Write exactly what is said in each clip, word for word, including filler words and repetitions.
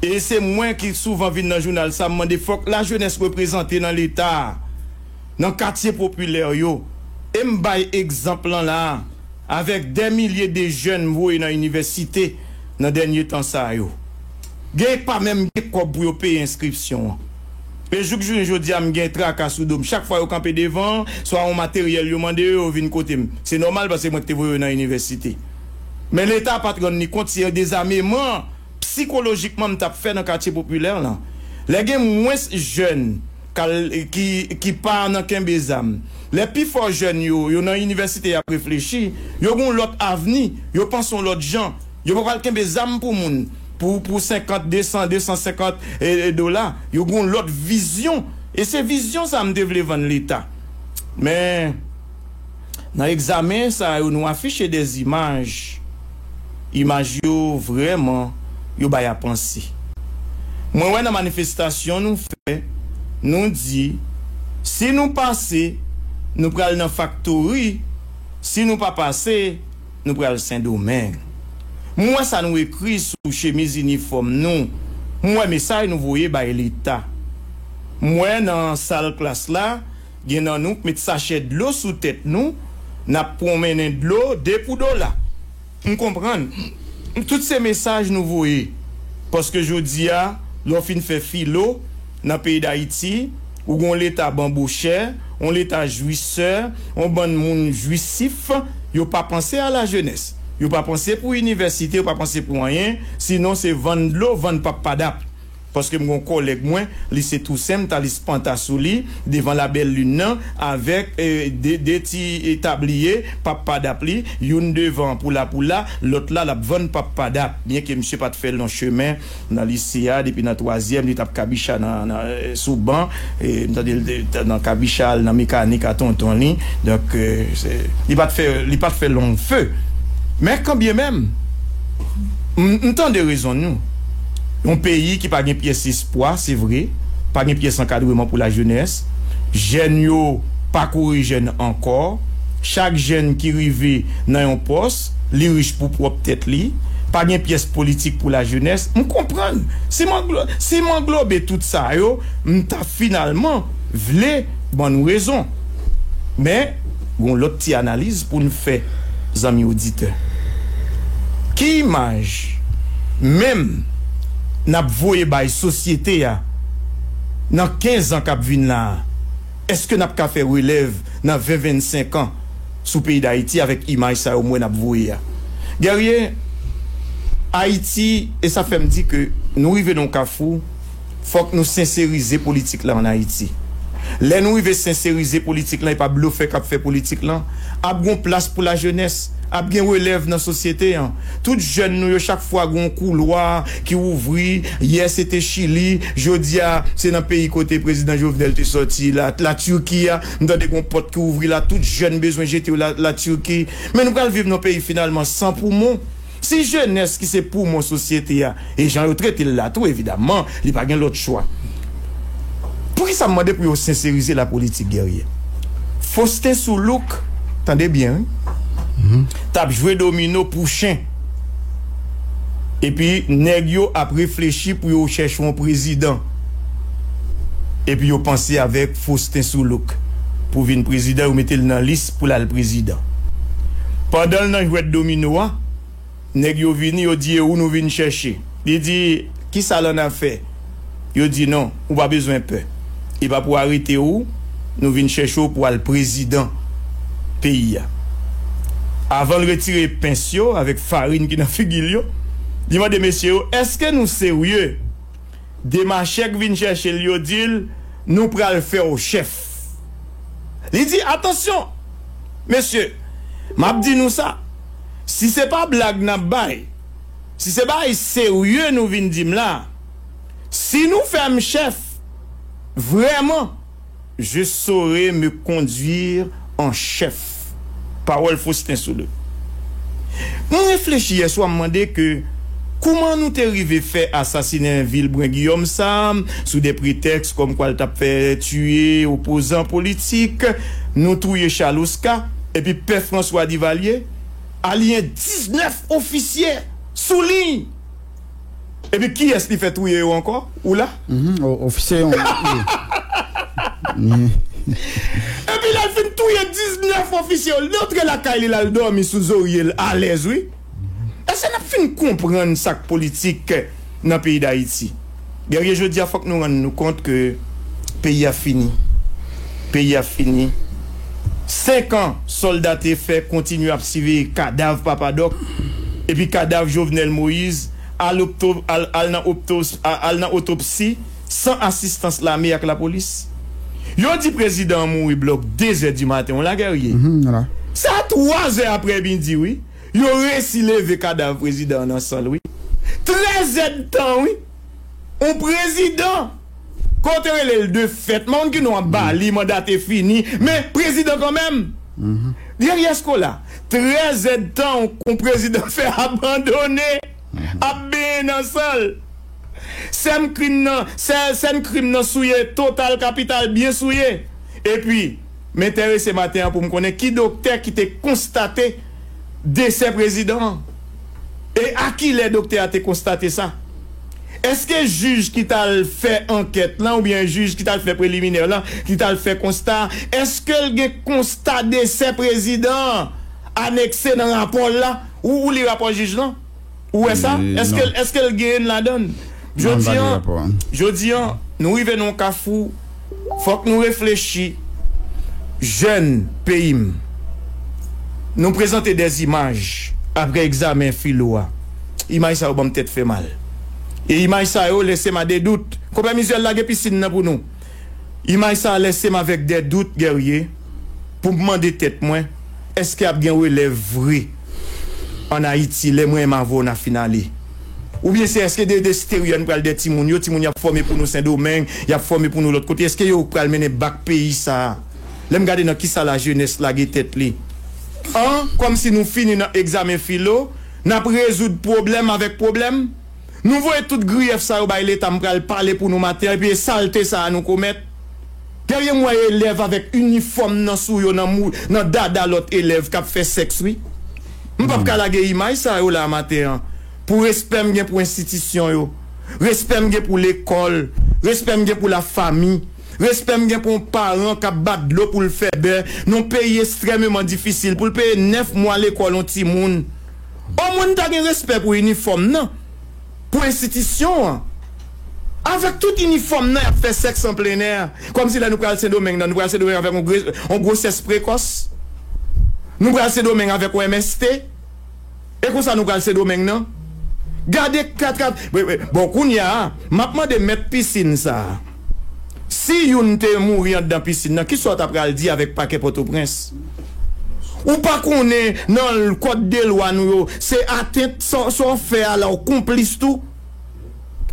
E se mwen ki souvan vin nan jounal sa, m mande fòk lajenès reprezante nan Leta a, nan katye popilè yo. E m bay egzanp lan la a, avèk dè milye de jèn m voye nan inivèsite nan dènye tan sa yo. Gen pa menm gen kòb pou yo peye enskripsyon an. E jouk jounen jodi a, m gen traka sou do m. Chak fwa yo kanpe devan, swa yon materyèl yo mande yo, yo vin kote m. Se nòmal, paske mwen ki te voye yo nan inivèsite. Men Leta pa t rann li kont, se dezameman sikolojikman m t ap fè nan katye popilè lan. Lè gen mwens jèn k al, ki, ki pa nan kenbe zam, lè pifò jèn yo, yo nan inivèsite, y ap reflechi, yo gen yon lòt avni, yo panse yon lòt jan, yo pa pral kenbe zam pou moun, pou, pou senkant, desan, desan senkant, e, e, dola, yo gen yon lòt vizyon. E se vizyon sa a m te vle vann Leta. Men, nan egzamen sa yo, nou afiche de imaj. Imaj yo, vrèman, yo bay a panse. Mwen wè nan manifestasyon nou fè, nou di, si nou pase, nou pral nan faktori, si nou pa pase, nou pral Sendomeng. M wè sa nou ekri sou chemiz inifòm nou. M wè mesaj nou voye bay Leta. M wè nan sal klas la, gen nan nou k met sachè dlo sou tèt nou, n ap pwonmennen dlo de pou dola. M konprann. Tout se mesaj nou voye. Paske jodi a, lè w fin fè filo nan peyi Dayiti, ou gen yon leta banbochè, yon leta jwisè, yon bann moun jwisif, yo pa panse a lajenès. Yo pa panse pou inivèsite, yo pa panse pou anyen, sinon se vann dlo, vann pap padap. Paske m gen yon kòlèg mwen, li se Tousen, m t al espanta sou li, devan Labèl Lin nan, avèk, eh, de, de ti, eh, tabliye, pap padap li, youn devan pou la pou la, lòt la, l ap vann pap padap. Byenke misye pa t fè lon chemen nan lise a, depi nan twazyèm, li t ap kabicha nan, nan, eh, sou ban, eh, m tande l te, te nan kabicha, al nan mekanik a tonton li. Donk, eh, se, li pa t fè, li pa t fè long feu. Men kanbyenmenm, m, m tande rezon nou. Yon peyi ki pa gen pyès espwa, se vre, pa gen pyès ankadreman pou lajenès, jèn yo pa kore jèn ankò, chak jèn ki rive nan yon pòs, li rich pou pwòp tèt li, pa gen pyès politik pou lajenès. M konprann. Si m anglo-, si m anglobe tout sa yo, m ta finalman vle ban nou rezon. Men, gen yon lòt ti analiz pou n fè, zanmi oditè. Ki imaj menm n ap voye bay sosyete a nan kenz an k ap vin la a? Èske n ap ka fè relèv nan ven vennsenk an sou peyi Dayiti avèk imaj sa yo m wè n ap voye a? Guerrier, Ayiti, e sa fè m di ke nou rive nan yon kafou, fòk nou senserize politik la ann Ayiti. Lè nou rive senserize politik lan, e pa blofè k ap fè politik lan, ap gen plas pou lajenès, ap gen relèv nan sosyete an. Tout jèn nou yo, chak fwa gen yon koulwa ki ouvri, yè se te Chili, jodi a se nan peyi kote prezidan Jovenel te sòti, la, la Turquie a, m tande gen yon pòt ki ouvri la, tout jèn bezwen jete yo la, la Turquie. Men nou pral viv nan peyi finalman san poumon. Si jenès ki se poumon sosyete a, e jan yo trete l la tou, evidamman, li pa gen lòt chwa. Poukisa m mande pou yo senserize lapolitik, Guerrier? Faustin Soulouque, tande byen, wi, t ap jwe domino pou chen. Epi nèg yo ap reflechi pou yo chèche yon prezidan. Epi yo panse avèk Faustin Soulouque pou vin prezidan, yo mete l nan lis pou l al prezidan. Pandan l nan jwèt domino a, nèg yo vini, yo di, "E ou nou vin chèche?" Li di, "Kisa l annafè?" Yo di, "Non, ou pa bezwen pè. E pa pou arete ou, nou vin chèche w pou al prezidan peyi a." Avan l retire pens yo avèk farin ki nan figi l yo, li mande mesye yo, "Èske nou serye?" De machè k vin chèche l yo di l, "Nou pral fè w chèf." Li di, "Atansyon, mesye, m ap di nou sa, si se pa blag n ap bay, si se bagay serye nou vin di m la, si nou fè m chèf, vrèman, je saurai me conduire en chef." Pawòl Faustin Soulouque. Mwen reflechi yè swa, m mande ke kouman nou te rive fè asasinen Vilbrun Guillaume sa sou de pretèks kòmkwa l t ap fè tiye opozan politik, nou touye Charles Oscar, epi Pè François Duvalier aliyen diznèf ofisye sou liy. Epi kiyès li fè touye yo ankò? Ou la? Mhm, o- ofisye yon. Epi lè l fin touye diznèf ofisye yo, li antre lakay li, l al dòmi sou zorye l alèz, wi. Èske n ap fin konprann sa k politik nan peyi Dayiti? Guerrier, jodi a, fòk nou rann nou kont ke peyi a fini. Peyi a fini. Senk an sòlda te fè kontinye ap siveye kadav Papa Dòk epi kadav Jovenel Moïse al, opto, al, al, nan, opto, al nan otopsi san asistans lame ak lapolis. Yo di prezidan an mouri blòk de zè di maten, w la, Guerrier. Mhm, w la. Sa twa zè aprè midi, wi. Yo resi leve kadav prezidan an nan san l, wi. Trè zè d tan, wi. On prezidan. Kote rele l de fèt. Mwen ki non ap ba li, manda te fini. Men prezidan kanmenm. Guerrier Scola. Trè zè d tan, on prezidan fè abandone. Ap benyen nan san l. Sèn krim nan, sè- sèn krim nan souye, total, kapital, byen souye. Epi, m enterese maten an pou m konnen ki doktè ki te konstate desè prezidan an. E a kilè doktè a te konstate sa? Èske jij ki t al fè ankèt lan, oubyen jij ki t al fè preliminè lan, ki t al fè konsta, èske l gen konsta desè prezidan an anekse nan rapò l la? Ou, ou li rapò jij lan? Ou wè sa? Èske, èske l genyen l ladan l? Jodi an, jodi an, nou rive nan yon kafou. Fòk nou reflechi. Jèn peyi m, nou prezante dè imaj apre egzamen filo a. Imaj sa yo ban m tèt fè mal. E imaj sa yo lese m a de dout. Konpè Mizyèl lage pisin nan pou nou. Imaj sa a lese m avèk dè dout, Guerrier, pou m mande tèt mwen, èske ap gen relèv vre ann Ayiti lè mwen menm avè w n a fin ale? Oubyen se èske de, de steryen pral dè timoun yo, timoun y ap fòme pou nou Sendomeng, y ap fòme pou nou lòt kote, èske yo pral mennen bak peyi sa a? Lè m gade nan kisa lajenès lage tèt li. An, kòmsi nou fini nan egzamen filo, n ap rezoud pwoblèm avèk pwoblèm? Nou voye tout griyèf sa yo bay Leta, m pral pale pou nou maten an, epi e salte sa a nou komèt. Guerrier, m wè elèv avèk inifòm nan sou yo, nan mou, nan dada lòt elèv k ap fè sèks, wi. M p ap ka lage imaj sa yo la maten an. Pou respè m gen pou enstitisyon yo, respè m gen pou lekòl, respè m gen pou lafami, respè m gen pou yon paran k ap bat dlo pou l fè bè, nan yon peyi ekstrèmeman difisil, pou l peye nèf mwa lekòl yon timoun. Omwen m ta gen respè pou inifòm nan, pou enstitisyon an. Avèk tout inifòm nan, y ap fè sèks an plenè. Kòmsi lè nou pral Sendomeng nan, nou pral Sendomeng avèk yon gre- yon gwosès prekòs. Nou pral Sendomeng avèk yon M S T. E konsa nou pral Sendomeng nan. Gade kat, kat. Bon, kounye a, m ap mande mèt pisin sa a. Si youn te mouri anndan pisin nan, kisa w ta pral di avèk pakè Pòtoprens? Ou pa konnen nan kòd de lwa nou yo, se atent sa, sa w fè a la, w konplis tou?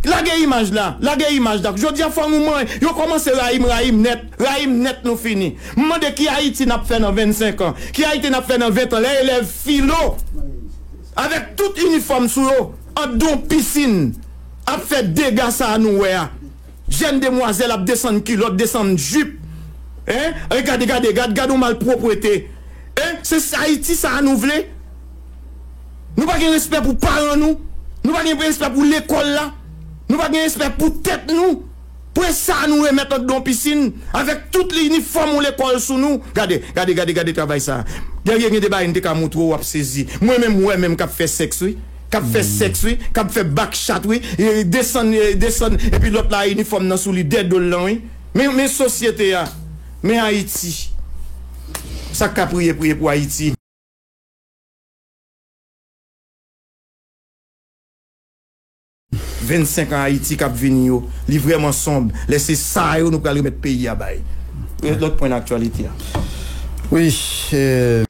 Lage imaj la, lage imaj la. Jodi a fò nou manyen, yo kòmanse rayi m, rayi m nèt, rayi m nèt nou fini. M mande ki Ayiti n ap fè nan vennsenk an, ki Ayiti n ap fè nan ven an, lè elèv filo, avèk tout inifòm sou yo, anndan yon pisin, ap fè dega sa a nou wè a. Jèn demwazèl ap desann kilòt, desann jip. Hein? E gade, gade, gade, gade yon malpwòpte. Hein? Se Ayiti sa a nou vle? Nou pa gen respè pou paran nou. Nou pa gen respè pou lekòl la. Nou pa gen respè pou tèt nou. Pou e sa a nou remèt anndan yon pisin avèk tout inifòm yon lekòl sou nou. Gade, gade, gade, gade travay sa a. Guerrier, gen de bagay m te ka montre w, w ap sezi. Mwen menm, m wè menm k ap fè sèks, wi. K ap fè sèks, wi. K ap fè bak chat, wi. E desann, e desann. Epi lòt la, inifòm nan sou li, dè do l lan, wi. Men, men sosyete a. Men Ayiti. Sa k ka priye, priye pou Ayiti. Vennsenk an Ayiti k ap vini yo, li vrèman sonb. Lè se sa yo nou pral remèt peyi a bay. Lòt pwen nan aktyalite a. Wi, eh,